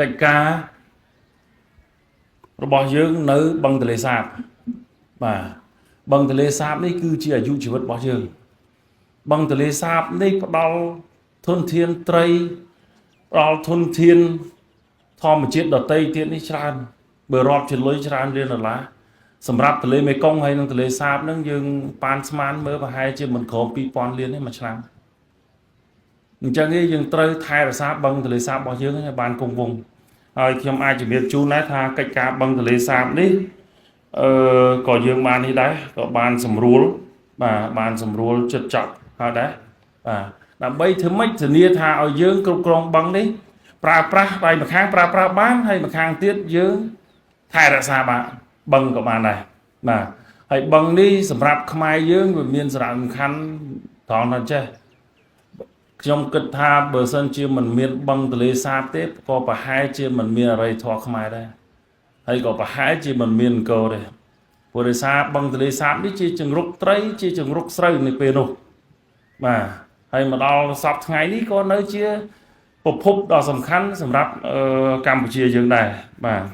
កិច្ចការរបស់យើងនៅបឹងទលេសាបបាទបឹងទលេសាបនេះគឺជាអាយុជីវិតរបស់យើងបឹងទលេសាបនេះផ្ដល់ធនធានត្រីផ្ដល់ធនធានធម្មជាតិដតីទៀតនេះច្រើនបើរាប់ជាលុយច្រើនលានដុល្លារសម្រាប់ទន្លេមេគង្គហើយនិងទន្លេសាបហ្នឹងយើងប៉ានស្មានមើលប្រហែលជាមិនក្រោម2000លានទេមួយឆ្នាំអញ្ចឹងឯងយើងត្រូវថែរក្សាបឹងទន្លេសាបរបស់យើងឲ្យបានគង់វង្សហើយខ្ញុំអាចជំរាបជូនដែរថាកិច្ចការបឹងទន្លេសាបនេះអឺក៏យើងបាននេះដែរក៏បានសម្រួលបាទបានសម្រួលចិត្តចប់ហើយដែរបាទដើម្បីធ្វើម៉េចធានាថាឲ្យយើងគ្រប់គ្រងបឹងនេះប្រើប្រាស់ដៃម្ខាងប្រើប្រាស់បានហើយម្ខាងទៀតយើងថែរក្សាបានបឹងក៏បានដែរបាទហើយបឹងនេះសម្រាប់ខ្មែរយើងវាមានសារៈសំខាន់ត្រង់ថាចេះ ខ្ញុំគិតថាបើសិនជាមិនមានបឹងទន្លេសាបទេក៏ប្រហែលជាមិនមានអរិយធម៌ខ្មែរដែរហើយក៏ប្រហែលជាមិនមានអង្គរដែរព្រោះដោយសារបឹងទន្លេសាបនេះជាជង្រុកត្រីជាជង្រុកស្រូវនៅពេលនោះបាទហើយមកដល់សប្តាហ៍ថ្ងៃនេះក៏នៅជាប្រភពដ៏សំខាន់សម្រាប់កម្ពុជាយើងដែរបាទ។